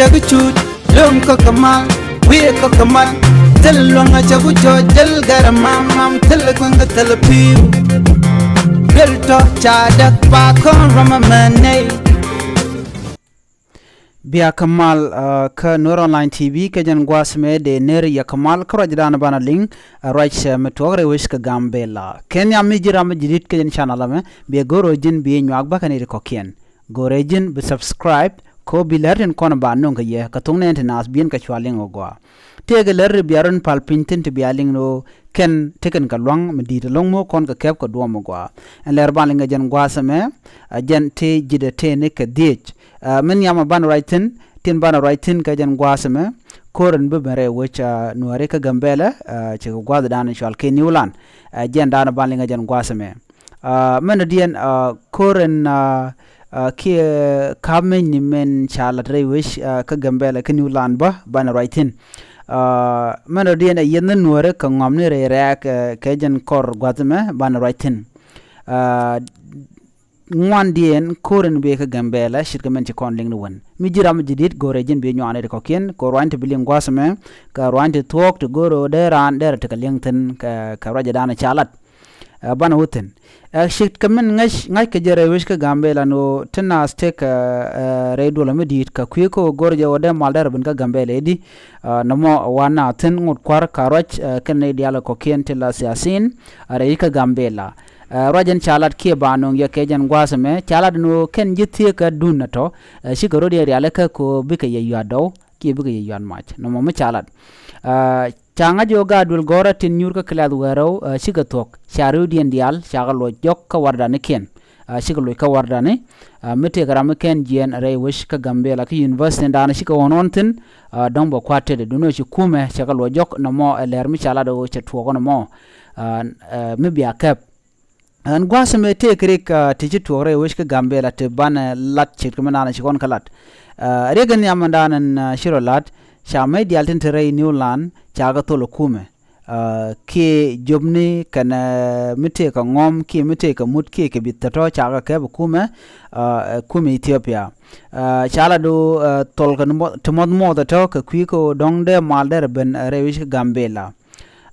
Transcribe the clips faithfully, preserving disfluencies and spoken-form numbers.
Kä cut lom kä kä mal, wi̱i̱ kä kä mal. Thil luäŋ a cɛ ku cɔc, thil gɛr a mam mam, thil kueŋ kä thil pi̱w. Thil tɔ ca däk ba kɔn ram a mɛn nɛy. Bia kä mal, ah, kä Nuer Online T V, kä jɛn gua̱a̱th mɛ dee ner yɛ kä mal kä ruacdan banɛ liŋ, ah, ruac, ah, mi tuɔk rɛy wec kä Gambela. Kɛn yam mi ji̱ ram mi ji̱ di̱t kä jɛn channel ɛmɛ, bia go̱r rɔ ji̱n bi nyuak bä kɛ ni ri kɔkiɛn. Go̱rɛ ji̱n bi subscribe kɛ ɣöö bi lär tin kɔn ba nöŋ kɛ yɛ kɛ thok nɛɛn ti naath bi̱i̱n kɛ cua liŋ ɛ gɔaa. Tëëkɛ lär ti bia run pal piny thi̱n ti bia liŋ ni ɣöö kɛn tekɛn kɛ lua̱ŋ mi di̱i̱t ɛlɔ̱ŋ mi kɔn kɛ kɛp kɛ duɔ̱ɔ̱m ɛ gɔaa. Ɛn lɛr ban liŋ kɛ jɛn gua̱a̱th ɛmɛ, ɛ jɛn tëë ji̱dɛ tëëni kɛ dhiec. Ɛ, min yam ɛ ban ruac thi̱n, tin ban ruac thi̱n kɛ jɛn gua̱a̱th ɛmɛ, ko̱r ɛn bi ben rɛy wec, ɛ, Nuääri kä Gambɛlɛ, ɛ, cikɛ gua̱a̱th dan cual kɛ Newland. Ɛ, jɛn dan ban liŋ kɛ jɛn gua̱a̱th ɛmɛ. Ah, mɛn dɔ̱diɛn, ah, ko̱r ɛn, ah, ah, kiɛ ka̱p meny ni mɛn ca lat rɛy wec, ah, kä Gambɛlɛ kä Newland bä banɛ ruac thi̱n. Ah, mɛn dɔ̱diɛn ɛ yieth ni Nuääri kɛ ŋɔamni rɛy rɛɛk, eh, kɛ jɛn kɔr gua̱th ɛmɛ banɛ ruac thi̱n. Ah, ŋuandiɛn ko̱r ɛn bi kä Gambɛlɛ ce̱tkɛ mɛn ci kɔn liŋ ni wän. Mi ji̱ ram ji̱ di̱t go̱rɛ ji̱n bi nyuak ni ti kɔ̱kiɛn kɛ ruany ti bi liŋ gua̱th ɛmɛ kɛ ruany ti thuɔ̱k ti go̱r ɣöö dee raan dee rɔ tekɛ liŋ thi̱n kɛ, kɛ ruacdan ca lat. Ɛ, banɛ wä thi̱n. Ɛ, ce̱tkɛ min ŋäc, ŋa̱ckɛ jɛ rɛy wec kä Gambɛlɛ ni ɣöö ti naath tëëkɛ, ɛ, rɛy duɔlä mi di̱i̱t kɛ kui̱ kä ɣöö go̱r jɛ ɣöö dee mal dee rɔ ben kä Gambɛlɛ i̱di. Ɛ, nɔmɔ ɛ wa naath thi̱n ŋot kua̱r ka ruac, ɛ, kɛn nɛy diaal kɔ̱kiɛn ti la thiathin, ɛ, rɛy kä Gambɛlɛ. Ɛ, ruac ɛn ca lat kiɛ ba nöŋ yɛ kɛ jɛn gua̱a̱th ɛmɛ, ca lat ni ɣöö kɛn ji̱ thieekädun ɛ tɔ̱, ɛ, cikɛ rɔ̱diɛn rialikä kɛ ɣöö bikɛ yɛ yua̱t dɔ̱w kiɛ bikɛ yɛ yua̱t mac. Nɔmɔ mi ca lat. Ɛ, ca ŋa̱c ɣöö gaat duël gɔ̱rä tin nyuur kä class wäl rɛw, ɛ, cikɛ thuɔ̱k, ca riwdiɛn diaal, cakɛ luɔc jɔk kä wardanikiɛn. Ɛ, cikɛ luɔc kä wardani, ɛ, mi tëëkɛ ram mi kɛn jiɛɛn rɛy wec kä Gambɛlɛ kä university danɔ cikɛ ɣɔ̱n ɣɔ̱n thi̱n, ɛ, dɔ̱ŋ bɛ kua̱r tetdɛ duundɛ ci kumɛ, cakɛ luɔc jɔk nɔmɔ ɛ lɛr mi ca lat ɣöö cɛ tuɔɔk nɔmɔ. Ɛ, ɛ, mi bia kɛp. Ɛn gua̱a̱th ɛmɛ tëëkɛ rik, ah, ti ci tuɔɔk rɛy wec kä Gambɛlɛ ti banɛ lat ce̱tkɛ mi naan ci kɔn kä lat. Ah, riɛk in nhiam in daan ɛn, ah, ci rɔ lat, ca mec diaal tin te rɛy Newland, cakɛ thol ɛ kumɛ. Ah, kiɛ jopni kɛnɛ mi tëëkɛ ŋɔ̱m, kiɛ mi tëëkɛ mut, kiɛ kɛ bi̱th tɔ̱tɔ̱, cakɛ kɛp ɛ kumɛ, ah, ɛ kumɛ Ethiopia. Ah, ca lat ɣöö, ah, thol kɛ ni muɔth, ti muɔth muɔth ɛ tɔ̱ kɛ kui̱ kɛ ɣöö dɔ̱ŋ dee mal derɛ ben, ah, rɛy wec kä Gambɛlɛ.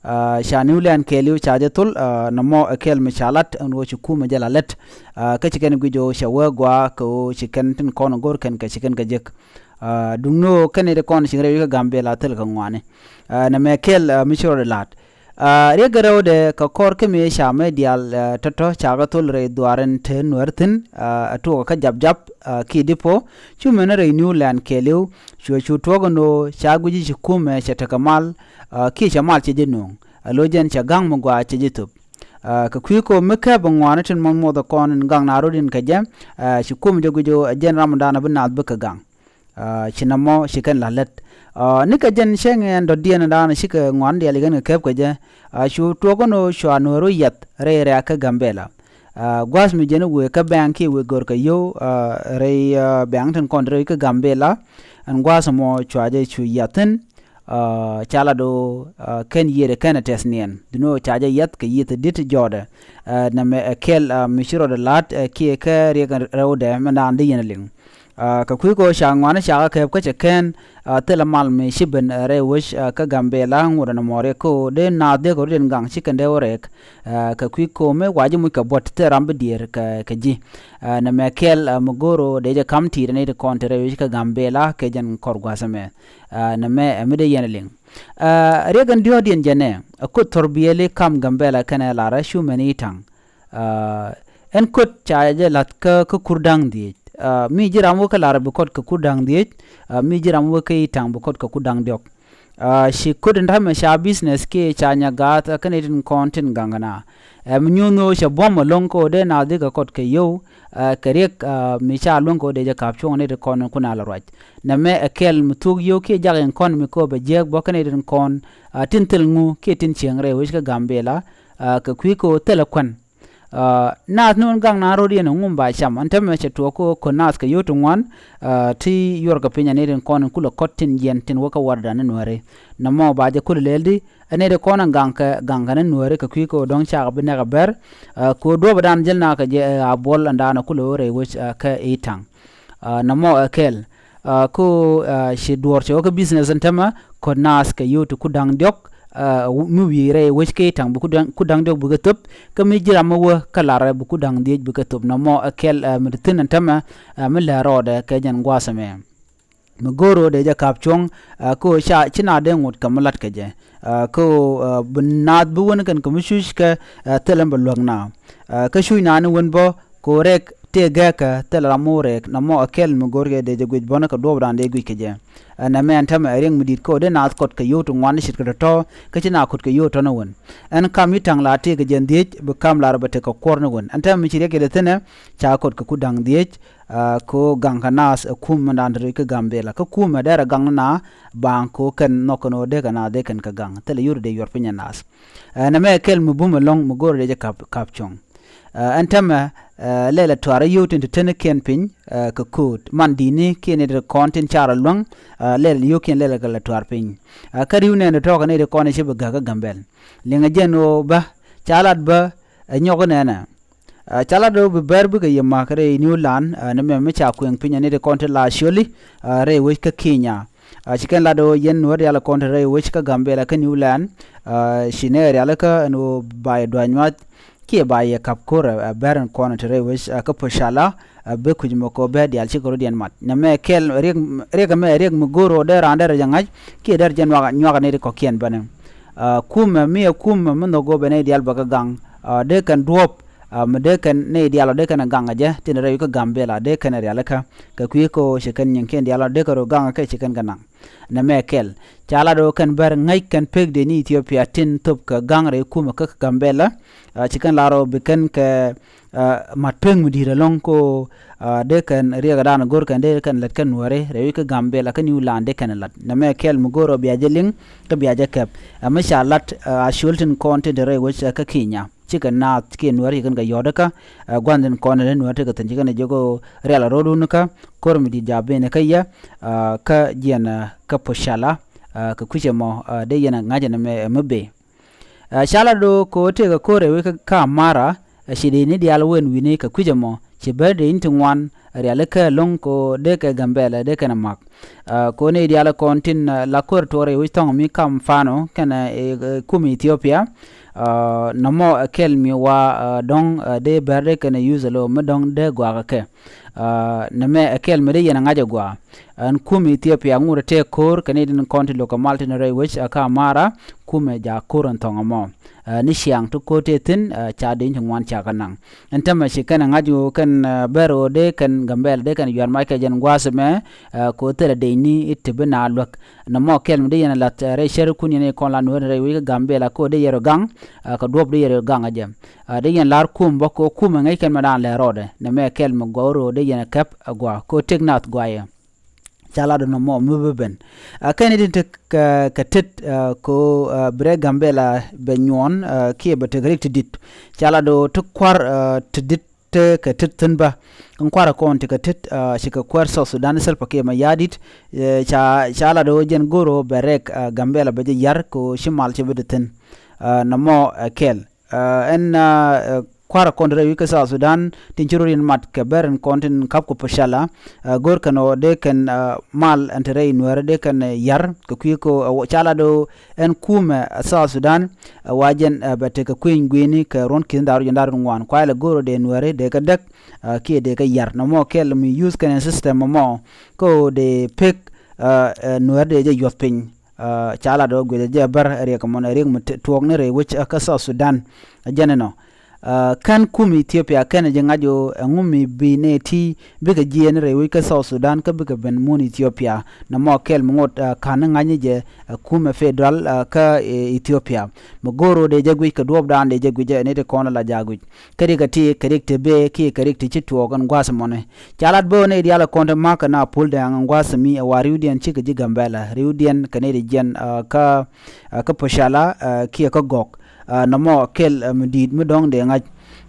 Ah, ca Newland kɛɛliw ca jɛ thol, ah, nɔmɔ ɛ kɛl mi ca lat ɛn ɣöö ci kumɛ jɛ la lät. Ah, kä ci kɛn guic ɣöö cɛ wee gɔaa kɛ ɣöö ci kɛn tin kɔn go̱r kɛn kɛ ci kɛn kɛ jek. Ah, duŋni ɣöö kɛn nɛy ti kɔn ci rɛy wec kä Gambɛlɛ thil kɛ ŋuani. Ah, nɛmɛ kɛl, ah, mi ci rɔɔdɛ la̱t. Ah, riɛk in rɛwdɛ kɛ kɔr kä mëë ca mec diaal, ah, tɔ̱tɔ̱ cakɛ thol rɛy dhuaar in te Nuäär thi̱n, ah, ɛ tuɔɔkä kä Japjap, ah, kiɛ Dipo, cu mɛn rɛy Newland kɛɛliw, cuɛ cu tuɔɔk ɛn ɣöö ca guic ci kumɛ cɛ tekɛ mal, ah, kiɛ cɛ mal cɛ jɛ nööŋ. Ɛ lo̱c jɛn cɛ ga̱ŋ mi gɔaa cɛ jɛ thöp. Ah, kɛ kui̱ kɛ ɣöö mi kɛp ɛ ŋuani tin muɔth muɔth ɛ kɔn in gaŋ na rɔ̱diɛn kɛ jɛ, ah, ci kumɛ jɛ guic ɣöö ɛ jɛn ramdan ɛ bi naath bikɛ gaŋ. Ah, ci nɔmɔ ci kɛn la lät. Ah, nikɛ jɛn cäŋ ɛn dɔ̱diɛn in daan cikɛ ŋuani diaal ci kɛn kɛ kɛp kɛ jɛ. Ah, cu tuɔɔk ɛn ɣöö cua Nuäär wä yiath rɛy rɛ̈ɛ̈k kä Gambɛlɛ. Ah, gua̱a̱th mi jɛn wëë kä bɛ̈ɛ̈ŋ kiɛ wëë gör kɛ yio̱w, ah, rɛy, ah, bɛ̈ɛ̈ŋ tin kɔn te rɛy kä Gambɛlɛ. Ɛn gua̱a̱th ɛmɔ cua jɛ cu yiath thi̱n. Ah, ca lat ɣöö, ah, kɛn yiëëdɛ kɛn ɛ tɛth niɛn. Duŋni ɣöö ca jɛ yiath kɛ yiëth di̱t jɔɔdɛ. Ah, nɛmɛ ɛ kɛl, ah, mi ci rɔɔdɛ la̱t, ah, kiɛ kɛ riɛk in rɛwdɛ mɛn daan dee yɛn liŋ. Ah, kɛ kui̱ kɛ ɣöö ca ŋuani cakɛ kɛp kä cɛ kɛn, ah, thilɛ mal mi ci ben, ah, rɛy wec, ah, kä Gambɛlɛ ŋot ɛn mɔ riɛk kä ɣöö dee naath dee kɛ rɔ̱diɛn gaŋ ci kɛn dee wä rɛɛk. Ah, kɛ kui̱ kɛ ɣöö mëë wa ji̱ muc kɛ buɔ̱t thil ram bi diëër kɛ, kɛ ji̱. Ah, nɛmɛ kɛl, ah, mi go̱o̱r ɣöö dee jɛ ka̱m ti̱i̱t ɛ nɛy ti kɔn te rɛy wec kä Gambɛlɛ kɛ jɛn kɔr gua̱a̱th ɛmɛ. Ah, nɛmɛ ɛ mi dee yɛn liŋ. Ah, riɛk in diɔ̱ɔ̱kdiɛn jɛnɛ, ɛ ko̱t thɔrbiɛli ka̱m Gambɛlɛ kɛnɛ lar ɛ cu mɛn i̱ ta̱ŋ. Ah, ɛn ko̱t ca jɛ la̱th kä, kä kur da̱ŋ dhiec. Ah, mi ji̱ ram wä kä lar bi kɔt kɛ kur da̱ŋ dhiec, ah, mi ji̱ ram wä kä i̱ ta̱ŋ bi kɔt kɛ kur da̱ŋ diɔ̱k. Ah, ci ko̱t in ta̱mɛ ca business kiɛ ca nyagath, ah, kä nɛy tin kɔn tin gaŋ kɛ na. Ɛ mi nyuuth ni ɣöö cɛ buɔ̱m ɛlɔ̱ŋ kä ɣöö dee naath dee kɛ kɔt kɛ yio̱w, ah, kɛ riɛk, ah, mi ca luäŋ kɛ ɣöö dee jɛ ka̱p cuɔ̱ŋ nɛy tin kɔn in kun a la ruac. Nɛmɛ ɛ kɛl mi thuk yio̱w kiɛ jak in kɔn mi kɛ ɣöö bɛ jiääk bä kä nɛy tin kɔn, ah, tin thil ŋu kiɛ tin cieŋ rɛy wec kä Gambɛlɛ, ah, kɛ kui̱ kɛ ɣöö thilɛ kuän. Ah, naath ni wän gaŋ na ro̱diɛn ɛŋu ba cam. Ɛn täämɛ cɛ tuɔɔk kä ɣöö ko̱n naath kɛ yio̱w ti ŋuan, ah, ti yuɔrkɛ piny ɛ nɛy tin kɔn in kulɛ kɔt tin jiɛn tin wä kä warda ni Nuääri. Nɔmɔ ba jɛ kulɛ lɛl di, ɛ nɛy ti kɔn in gaŋkɛ, gaŋkɛ ni Nuääri kɛ kui̱ kɛ ɣöö dɔ̱ŋ cakɛ bi nɛk ɛ bɛr, ah, kɛ ɣöö duɔ̱ɔ̱pdan jäl na kɛ jɛ, ah, ɛ a buɔl ɛn daanɔ kulɛ wä rɛy wec, ah, kä i̱ ta̱ŋ. Ah, nɔmɔ ɛ kɛl. Kä ci duɔ̱ɔ̱r cɛ wä kä business ɛn tämɛ, kɔ̱t naath kɛ yio̱w ti ku da̱ŋ diɔ̱k mi wi̱i̱ rɛy wec kɛ ta̱ŋ bi ku da̱ŋ diɔ̱k bikɛ thöp. Kä mi ji̱ ram mi wä kä larɛ bi ku da̱ŋ dhiec bikɛ thöp. Nɔmɔ ɛ kɛl mi ti thi̱n ɛn tämɛ mi lɛ rɔɔdɛ kɛ jɛn gua̱a̱th ɛmɛ. Mi go̱o̱r ɣöö dee jɛ ka̱p cuɔ̱ŋ kä ɣöö ca ci naath dee ŋot kɛ mi la̱t kɛ jɛ. Kä ɣöö bi naath bi wän kɛn kɛ mi cuc kɛ thilɛ mi bɛ luäk naath. Kä cuc naath ni wän bä kɛ ɣöö rɛk tëë gɛɛkä thilɛ ram mi wä rɛk. Nɔmɔ ɛ kɛl mi go̱o̱r kɛ dee jɛ guic bä ni kɛ duɔ̱ɔ̱pdan dee guic kɛ jɛ. Nɛmɛ ɛn tämɛ ɛ riɛk mi di̱i̱t kä ɣöö dee naath kɔt kɛ yio̱w ti ŋuan ni ce̱tkɛ tɔ̱tɔ̱ kä ci naath kɔt kɛ yio̱w tɔ̱ ni wän. Ɛn kam i̱ ta̱ŋ la tëë kɛ jɛn dhiec bi kam la rɔ bɛ tekɛ kuɔr ni wän. Ɛn tämɛ mi ci riɛk kɛ dee thi̱nɛ ca kɔt kɛ ku da̱ŋ dhiec. Kä ɣöö gaŋ kɛ naath ɛ kum mindan te rɛy kä Gambɛla kä kumɛ derɛ gaŋ ni naath baŋ kä ɣöö kɛn nhɔk kɛn ɣöö dee kɛ naath dee kɛn kɛ gaŋ thilɛ yio̱w dee yuɔr piny ɛ naath. Nɛmɛ ɛ kɛl mi bum ɛlɔ̱ŋ mi go̱o̱r dee jɛ ka̱p cuɔ̱ŋ. Ɛn tämɛ lɛl ɛ tuaar ɛ yio̱w tin te tenikiɛn piny kɛ ko̱o̱t man di̱i̱ni kiɛ nɛy ti kɔn tin car ɛ luäŋ. Lɛl ɛ yio̱wkiɛn lɛl ɛ kɛ lɛ tuaar piny. Kä ri̱w nɛɛni tɔ̱ kɛ nɛy ti kɔn i̱ ci bi gäk kä Gambɛl liŋɛ jɛn ɣöö bä ca lat bä ɛ nyɔk inɛnɛ. Ca lat ɣöö bi bɛr bikɛ yɛ ma̱k rɛy New Land ni mɛm mi ca kuëŋ piny ani ti kɔn ti la ciöli rɛy wec kä Kenya. Ci kɛn lat ɣöö yɛn nuäär diaal kɔn ti rɛy wec kä Gambɛla kä New Land. Ci nɛ rialikä ɛn ɣöö ba yɛ dua̱c nyuath kiɛ ba yɛ ka̱p ko̱r ɛ bɛr ɛn kɔn ti rɛy wec kä Pocala. Bi kui̱c mɔ kɛ ɣöö bɛr diaal cikɛ rɔ̱diɛn mat nɛmɛ kɛl riɛk. Riɛk ɛmɛ riɛk mi go̱o̱r ɣöö dee raan derɛ jɛ ŋa̱c kiɛ derɛ jɛ nyuak ni ti kɔ̱kiɛn bäni. Kumɛ mi ɛ kumɛ mi nhɔk ɣöö bɛ nɛy diaal bɛ kɛ gaŋ dee kɛn duɔ̱ɔ̱p. Mi dee kɛn nɛy diaal ɔ dee kɛn ɛ gaŋ ɛ jɛ tin rɛy kä Gambɛla dee kɛn ɛ rialikä kɛ kui̱ kä ɣöö ci kɛn nyiŋkiɛn diaal ɔ dee kɛ rɔ gaŋ ɛ kɛ ci kɛn kɛ naŋ. Nɛmɛ kɛl ca lat ɣöö kɛn bɛr ŋäc kɛn pek dee ni Ethiopia tin thop kɛ gaŋ rɛy kumɛ kä Gambɛla. Ci kɛn lat ɣöö bi kɛn kɛ mat pek mi di̱i̱t ɛlɔ̱ŋ kä ɣöö dee kɛn riɛkdan go̱r kɛn dee kɛn lät kɛn nuääri rɛy kä Gambɛla kä New Land dee kɛn lat. Nɛmɛ kɛl mi go̱r ɣöö bia jɛ liŋ kä bia jɛ kɛp. Ɛ mi ca lat a ciöl tin kɔn tin te rɛy wec kä Kenya. Cikɛ naath kiɛ nuäär ci kɛn kɛ yɔ̱ɔ̱tdä kä gua̱ndhin kɔn in nuäär tekɛ thi̱n ci kɛn ɛ jiök rial a ro̱dun kä ko̱r mi di̱t ja̱ ben kä yɛ. Kä jiɛn kä Pocala kɛ kui̱c ɛmɔ dee yɛn ɛ ŋa̱c ɛn ɛmɛ ɛ mi bëë. Ca la do̱ kɛ ɣöö tëëkɛ ko̱r ɛ wec kä Amara. Ci dee ni diaal wen wi̱ni kɛ kui̱c ɛmɔ ci bär dee ni ti ŋuan rialikä ɛlɔ̱ŋ kɛ ɣöö dee kɛ Gambɛla dee kɛn ɛ ma̱k. Kɛ ɣöö ni diaal kɔn tin la ko̱r tuɔɔr ɛ wec thɔ̱ŋ mi kam Fano kɛnɛ kum Ethiopia. Nɔmɔ ɛ kɛl mi wa dɔ̱ŋ dee bär dee kɛn ɛ yuth ɛ lo̱ mi dɔ̱ŋ dee guakä kɛ. Nɛmɛ ɛ kɛl mi dee yɛn ɛ ŋa̱c ɛ gua̱a̱. Ɛn kum Ethiopia ŋut ɛ tëë ko̱r kɛ ni tin kɔn ti lo̱k kɛ mal tin rɛy wec ɛ kä Amara kumɛ ja̱ ko̱r ɛn thɔ̱ŋ ɛmɔ. Ni ciaŋ ti ko̱r tëë thi̱n ca deny ti ŋuan ca kɛ naŋ. Ɛn tämɛ ci kɛn ɛ ŋa̱c ɣöö kɛn bär ɣöö dee kɛn Gambɛla dee kɛn yua̱r mac kɛ jɛn gua̱a̱th ɛmɛ. Kɛ ɣöö thilɛ deny ni i̱ ti bi naath luäk. Nɔmɔ kɛl mi dee yɛn ɛ la̱th rɛy cärikun yɛn i̱ kɔn la nuäär rɛy wec kä Gambɛla kɛ ɣöö dee yɛn rɔ gaŋ. Kɛ duɔ̱ɔ̱p dee yɛn rɔ gaŋ ɛ jɛ. Dee yɛn la̱r kum bä kɛ ɣöö kumɛ ŋäc kɛn mɛ daan lɛ rɔɔdɛ nɛmɛ kɛl mi gɔw ro̱o̱ dee yɛn ɛ kɛp ɛ gua̱a̱ kɛ ɣöö tëk naath gua̱a̱ yɛ. Ca lat ɔ nɔmɔ mi bi ben. Kä ni tin te kɛ tet kɛ ɣöö bi rɛy Gambɛla bɛ nyuɔ̱ɔ̱n kiɛ bɛ tek rik ti di̱t. Ca lat ɔ ti kua̱r ti di̱t te kɛ tet thi̱n bä. Kä kua̱r kɔn ti kɛ tet ci kɛ kuäär South Sudan Salva Kiir Mayardit. Ca ca lat ɔ jɛn go̱r ɔ bɛ rɛk Gambɛla bɛ jɛ ya̱r kɛ ɣöö ci mal ci bi ti thi̱n. Nɔmɔ ɛ kɛl. Ɛn kua̱r kɔn ti rɛy wec kä South Sudan tin ci rot in mat kɛ bär in kɔn tin ka̱p kɛ Pocala. Go̱r kɛn ɔ dee kɛn mal ɛn ti rɛy nuäärä dee kɛn ya̱r kɛ kui̱ kɛ ɔ ca lat ɔ ɛn kumɛ South Sudan. Wa jɛn bɛ tekɛ kui̱ny gui̱ni kɛ ruɔ̱n ki̱n da̱r jɛn da̱r ŋuan kuay lɛ go̱r ɔ dee nuäärä dee kɛ däk kiɛ dee kɛ ya̱r nɔmɔ kɛl mi yuth kɛn ɛn system mɔmɔ. Kɛ ɔ dee pek nuäärä dee jɛ yuɔth piny. Ca lat ɔ guic ɛ jɛ bär riɛk mɔn ɛ riɛk mi tuɔɔk ni rɛy wec kä South Sudan. Jɛn ɛnɔ kän kum Ethiopia kɛn ɛ jɛ ŋa̱c ɔ ɛŋu mi bi nɛ ti bikɛ jiɛɛn rɛy wec kä South Sudan kä bikɛ ben mun Ethiopia. Nɔmɔ kɛl mi ŋot ka̱n ni ŋa̱c ni jɛ ɛ kumɛ federal kä Ethiopia. Mi go̱o̱r ɔ dee jɛ guic kɛ duɔ̱ɔ̱pdan dee jɛ guic ɛ ni ti kɔn la ja̱ guic. Kä riɛk ɛ ti kɛ riɛk ti bëë kiɛ kɛ riɛk ti ci tuɔɔk ɛn gua̱a̱th mɔni. Ca lat bä ni diaal kɔn te ma̱k kɛ na puɔl dɛŋ ɛn gua̱a̱th mi ɛ wa ri̱wdiɛn cikɛ ji̱ Gambɛla ri̱wdiɛn kɛ ni ti jiɛn kä kä Pocala kiɛ kä Gɔk. Nɔmɔ kɛl mi di̱i̱t mi dɔ̱ŋ dee ŋa̱c.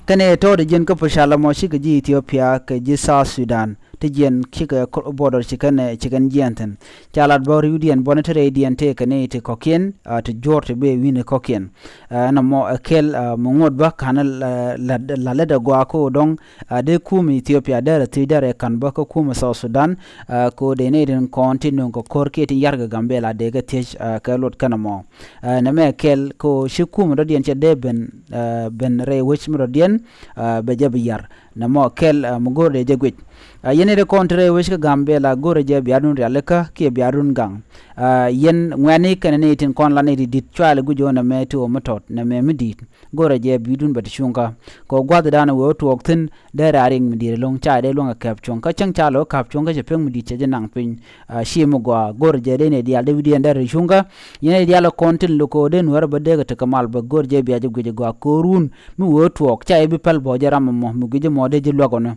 Kɛnɛ tɔ̱ ti jiɛn kä Pocala mɔ cikɛ ji̱ Ethiopia kɛ ji̱ South Sudan. ti jiɛn cikɛ border ci kɛn, ci kɛn jiɛn thi̱n. Ca lat bä riwdiɛn bɔni ti rɛydiɛn tëëkɛ ni ti kɔ̱kiɛn, a, ti juɔ̱ɔ̱r ti bëë wi̱ni kɔ̱kiɛn. A, ɛn ɛmɔ ɛ kɛl, a, mi ŋuɔ̱t bä ka̱n la, la, la lät ɛ gɔaa kä dɔ̱ŋ, a, dee kum Ethiopia derɛ thiec derɛ ka̱n bä kä kum South Sudan, a, kä dee ni rin kɔn ti nöŋ kɛ ko̱r kiɛ ti yarkɛ Gambela dee kɛ thiec, a, kɛ luɔt kɛn ɛmɔ. A, nɛmɛ kɛl kä ci kum dɔ̱diɛn cɛ dee ben, a, ben rɛy wec mi dɔ̱diɛn, a, bɛ jɛ bi yar. Nɛmɔ kɛl, a, mi go̱o̱r dee jɛ guic. A, yɛn i̱ ti kɔn ti rɛy wec kä Gambela go̱o̱rɛ jɛ bia run rialikä kiɛ bia run gaŋ. A, yɛn ŋuɛ̈ni kɛnɛ ni tin kɔn la ni ti di̱t cuali guic ɣöö nɛmɛ ti ɣöö mi tɔt nɛmɛ mi di̱i̱t. Go̱o̱rɛ jɛ bi̱i̱dun bɛ ti cuŋkä. Kɛ ɣöö gua̱thdan wee wä tuɔɔk thi̱n dee raa riŋ mi di̱i̱t ɛlɔ̱ŋ ca dee luäŋ ɛ kɛp cuɔ̱ŋ. Kä cäŋ ca lo̱ käp cuɔ̱ŋ kä cɛ pek mi di̱i̱t cɛ jɛ naŋ piny. A, ci mi gɔaa go̱o̱rɛ jɛ dee ni diaal dee wi̱diɛn dee rɛy cuŋkä. Yɛn i̱ diaal ɛ kɔn tin lo̱k ɣöö dee nuäärä bä dee kɛ tekɛ mal bä go̱o̱rɛ jɛ bia jɛ guic ɛ gɔaa ko̱o̱r wun mi wee wä tuɔɔk ca i̱ bi päl bä jɛ ram ɛmɔ mi guic ɛmɔ dee ji̱ luäk ɣɔni.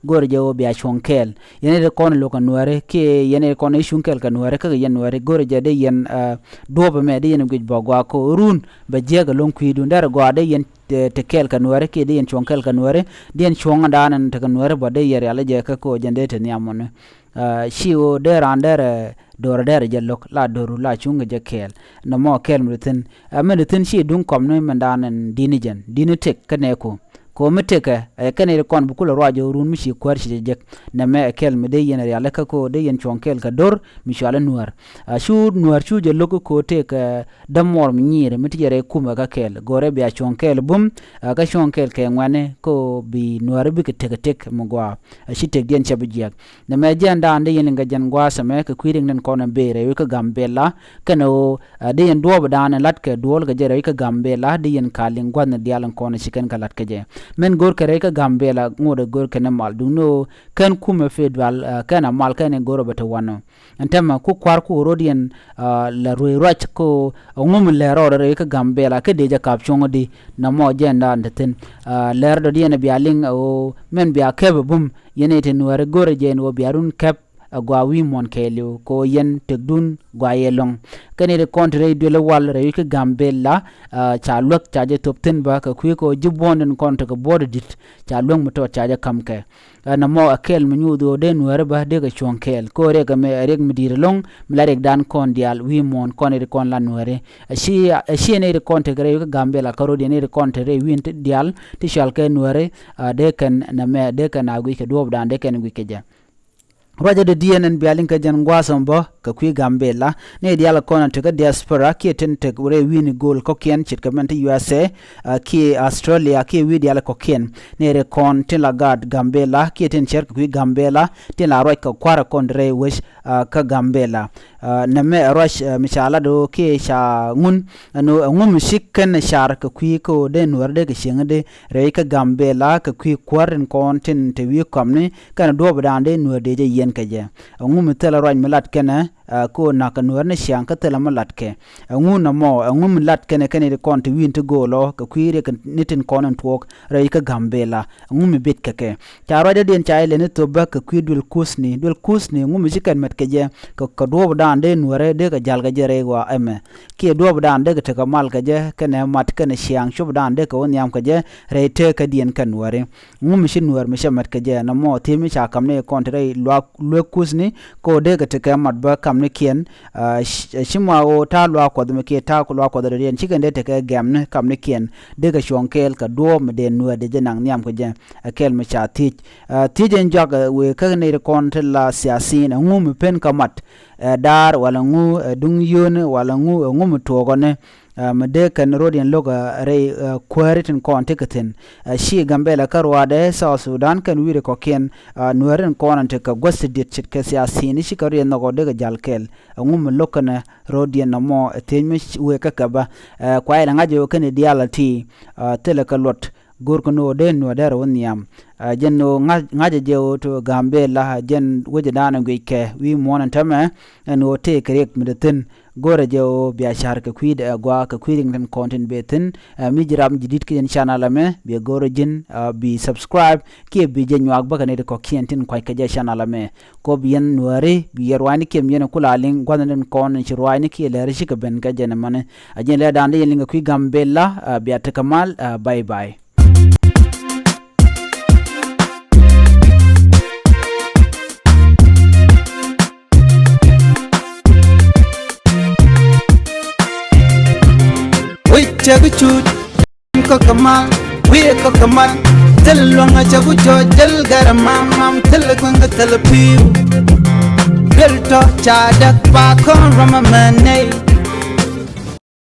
Go̱o̱rɛ jɛ ɣöö bia cuɔ̱ŋ kɛɛl. Yɛn i̱ ti kɔn lo̱k kɛ nuääri kiɛ yɛn i̱ ti kɔn i̱ cuŋ kɛɛl kɛ nuääri kä kɛ yɛn nuääri go̱o̱rɛ jɛ dee yɛn, a, duɔ̱ɔ̱p ɛmɛ dee yɛn guic bä gɔaa kɛ ɣöö run bɛ jiäk ɛlɔ̱ŋ kui̱dun derɛ gɔaa dee yɛn, te, te kɛɛl kɛ nuääri kiɛ dee yɛn cuɔ̱ŋ kɛɛl kɛ nuääri dee yɛn cuɔ̱ŋ ɛn daanɛ tekɛ nuääri bä dee yɛn rial jɛ kä kɛ ɣöö jɛn dee te nhiam mɔni. A, ci ɣöö dee raan derɛ do̱rɛ derɛ jɛ lo̱k la do̱ru la cuŋ kɛ jɛ kɛɛl. Nɔmɔ kɛɛl mi di thi̱n, a, mi di thi̱n ci duŋ kɔm ni mɛn daanɛ di̱t ni jɛn di̱t ni tëk kä nɛɛku. Kɛ ɣöö mi tekɛ ɛ kɛn i̱ ti kɔn bi kulɛ ruac ɣöö run mi ci kuäär ci jɛ jek. Nɛmɛ ɛ kɛl mi dee yɛn rialikä kɛ ɣöö dee yɛn cuɔ̱ŋ kɛɛl kɛ do̱r mi cuali nuäär. A, cu nuäär cu jɛ lo̱k kɛ ɣöö tëëkɛ dämuɔɔr mi nyiir mi ti jɛ rɛy kumɛ kä kɛɛl go̱o̱rɛ bia cuɔ̱ŋ kɛɛl bum. A, kä cuɔ̱ŋ kɛɛl kɛ ŋuɛ̈ni kɛ ɣöö bi nuäär bikɛ tek tek mi gɔaa. A, ci tekdiɛn cɛ bi jiɛk. Nɛmɛ jɛn da̱a̱n dee yɛn liŋ kɛ jɛn gua̱a̱th ɛmɛ kɛ kui̱ riŋ tin kɔn in bëë rɛy wec kä Gambela. Kɛn ɣöö, a, dee yɛn duɔɔp da̱a̱n in la̱t kɛ duɔɔl kɛ jɛ rɛy wec kä Gambela dee yɛn ka liŋ gua̱thni diaal in kɔn ci kɛn kɛ la̱t kɛ jɛ. Mɛn go̱o̱r kɛ rɛy kä Gambela ŋot ɛ go̱o̱r kɛ ni mal duŋni ɣöö kɛn kumɛ federal, a, kɛn a mal kɛn in go̱o̱r ɛ bɛ te wanɔ. Ɛn tɛmɛ ku kua̱r ku ro̱d yɛn, a, la ruëë ruac ku ŋum lɛr rɔɔdɛ rɛy kä Gambela kä dee jɛ kap cuɔ̱ŋ di. Nɔmɔ jɛn da̱a̱n te thi̱n, a, lɛr dɔ̱diɛn bia liŋ ɣöö mɛn bia kɛp ɛ bum. Yɛn i̱ ti nuääri go̱rɛ jɛ ɛn ɣöö bia run kɛp ɛ gɔaa wi̱i̱ muɔ̱ɔ̱n kɛɛliw kɛ ɣöö yɛn tekdun gɔaa yɛ lɔ̱ŋ. Kɛn i̱ ti kɔn ti rɛy duël i̱ wal rɛy wi̱c kä Gambela, a, ca luäk ca jɛ thop thi̱n bä kɛ kui̱ kɛ ɣöö ji̱ buɔ̱ɔ̱ndin kɔn tekɛ buɔ̱ɔ̱t di̱t ca luäk mi tɔt ca jɛ ka̱m kɛ. A, nɔmɔ ɛ kɛl mi nyuuth ɣöö dee nuääri bä dee kɛ cuɔ̱ŋ kɛɛl kɛ ɣöö riɛk ɛmɛ ɛ riɛk mi di̱i̱t ɛlɔ̱ŋ mi la riɛkdan kɔn diaal wi̱i̱ muɔ̱ɔ̱n kɔn i̱ ti kɔn la nuääri. A, ci, a, ci ɛn i̱ ti kɔn tekɛ rɛy wi̱c kä Gambela kä ro̱d yɛn i̱ ti kɔn te rɛy wi̱i̱n ti diaal ti cual kɛ nuääri, a, dee kɛn nɛmɛ dee kɛn a guic kɛ duɔ̱ɔ̱pdan dee kɛn guic kɛ jɛ. Ruacä dɔ̱diɛn ɛn bia liŋ kɛ jɛn gua̱a̱th ɛmɔ bä kɛ kui̱ Gambela. Ni diaal kɔn ɛ tekɛ diaspora kiɛ tin tek rɛy wi̱i̱ni go̱o̱l kɔ̱kiɛn ce̱tkɛ mɛn ti U S A, a, kiɛ Australia kiɛ wi̱i̱ diaal kɔ̱kiɛn. Ni ri kɔn tin la gaat Gambela kiɛ tin cär kɛ kui̱ Gambela tin la ruac kɛ kua̱r kɔn rɛy wec, a, kä Gambela. A, nɛmɛ ɛ ruac, a, mi ca lat ɣöö kiɛ ca ŋun ɛn ɣöö ɛŋu mi ci kɛn ɛ car kɛ kui̱ kä ɣöö dee nuäär dee kɛ cieŋ dee rɛy kä Gambela kɛ kui̱ kuäär tin kɔn tin te wi̱i̱ kɔmni kɛnɛ duɔ̱ɔ̱pdan dee nuäär dee jɛ yiɛn kɛ jɛ. Ɛŋu mi thilɛ ruac mi lat kɛnɛ, a, kä ɣöö na̱k kɛ nuäär ni ciaŋ kä thilɛ mi lat kɛ. Ɛŋu nɔmɔ ɛŋu mi lat kɛnɛ kɛnɛ ti kɔn ti wi̱i̱n ti go̱o̱lɔ kɛ kui̱ riɛk ni tin kɔn in tuɔɔk rɛy kä Gambela. Ɛŋu mi bet kɛ kɛ. Ca ruacdädiɛn ca ilɛ ni thop bä kɛ kui̱ duël kuthni, duël kuthni ɛŋu mi ci kɛn mɛt kɛ jɛ kɛ, kɛ duɔ̱ɔ̱pdan dee nuäärɛ dee kɛ ja̱l kɛ jɛ rɛy ɣɔaa ɛmɛ. Kiɛ duɔ̱ɔ̱pdan dee kɛ tekɛ mal kɛ jɛ kɛnɛ mat kɛnɛ ciaŋ copdan dee kɛ wä nhiam kɛ jɛ rɛy tëëkädiɛn kɛ nuääri. Ŋu mi ci nuäär mi cɛ mɛt kɛ jɛ nɔmɔ thiec mi ca ka̱m ni kɔn te rɛy luaak luek kuthni kɛ ɣöö dee kɛ tekɛ mat bä ka̱m ni kiɛn. A, ci, ci ma ɣöö ta̱a̱ luaak kuɔth mi kiɛ ta̱a̱ ku luaak kuɔth rɛdiɛn ci kɛn dee tekɛ gɛm ni ka̱m ni kiɛn. Dee kɛ cuɔ̱ŋ kɛɛl kɛ duɔ̱ɔ̱p mi dee nuäär dee jɛ naŋ nhiam kɛ jɛ. Ɛ kɛl mi ca thiec. A, thiec ɛn juak, ɛ, wëë kä nɛy ti kɔn ti la siasin ɛŋu mi pen kä mat. Ɛ daar wala ŋu, ɛ duŋ yio̱o̱ni wala ŋu, ɛ ŋu mi tuɔɔkɔni. Ɛ mi dee kɛn ro̱d yɛn lo̱k, ɛ rɛy, ɛ kuääri tin kɔn ti kɛ thi̱n. Ɛ ci Gambela kä ruaadɛ South Sudan kɛn wi̱i̱ri kɔ̱kiɛn, ɛ nuääri tin kɔn ti kɛ guäth ti diet ce̱tkɛ siasin i̱ ci kɛ ro̱d yɛn nhɔk ɔ dee kɛ ja̱l kɛɛl. Ɛ ŋu mi lo̱k kɛnɛ ro̱d yɛn nɔmɔ ɛ thiec mi wëë kä kɛ bä. Ɛ kuayɛ lɛ ŋa̱c ɛ wä kɛn i̱ diaal ɛ ti, ɛ thilɛ kɛ luɔt. Go̱o̱rkɛ ni ɣöö dee nuäär dee rɛw nhiam. Ɛ jɛn ni ɣöö ŋa̱c, ŋa̱cɛ jɛ ɣöö ti Gambela ɛ jɛn wecɛ da̱a̱n ɛ guic kɛ wi̱i̱ muɔ̱ɔ̱n ɛn täämɛ. Ɛn ɣöö tëëkɛ riɛk mi te thi̱n. Go̱o̱rɛ jɛ ɣöö bia ca̱r kɛ kui̱dɛ ɛ gɔaa kɛ kui̱ riŋ tin kɔn tin bëë thi̱n. Ɛ mi ji̱ ram ji̱ di̱t kä jɛn channel ɛmɛ, biɛ go̱o̱rɛ ji̱n, ɛ bi subscribe kiɛ bi jɛ nyuak bä kɛ nɛy ti kɔ̱kiɛn tin kua̱c kɛ jɛ channel ɛmɛ. Kop yɛn nuääri bi yɛ ruaacni kiɛm yɛn kula liŋ gua̱thni tin kɔn ci ruaacni kiɛ lɛri cikɛ ben kɛ jɛn ɛmɔni. A jɛn lɛ da̱a̱n dee yɛn liŋ kɛ kui̱ Gambela, a bia tekɛ mal, a bye bye. Cɛ bi cuut kɔk kɛ mal, wi̱i̱ kɔk kɛ mal. Thil luɔ̱ŋ a cɛ ku cɔɔc, thil gɛr a mam mam, thil kueŋ kɛ thil pi̱w. Thil tɔ ca däk pa kɔn rɔm a mɛ nɛy.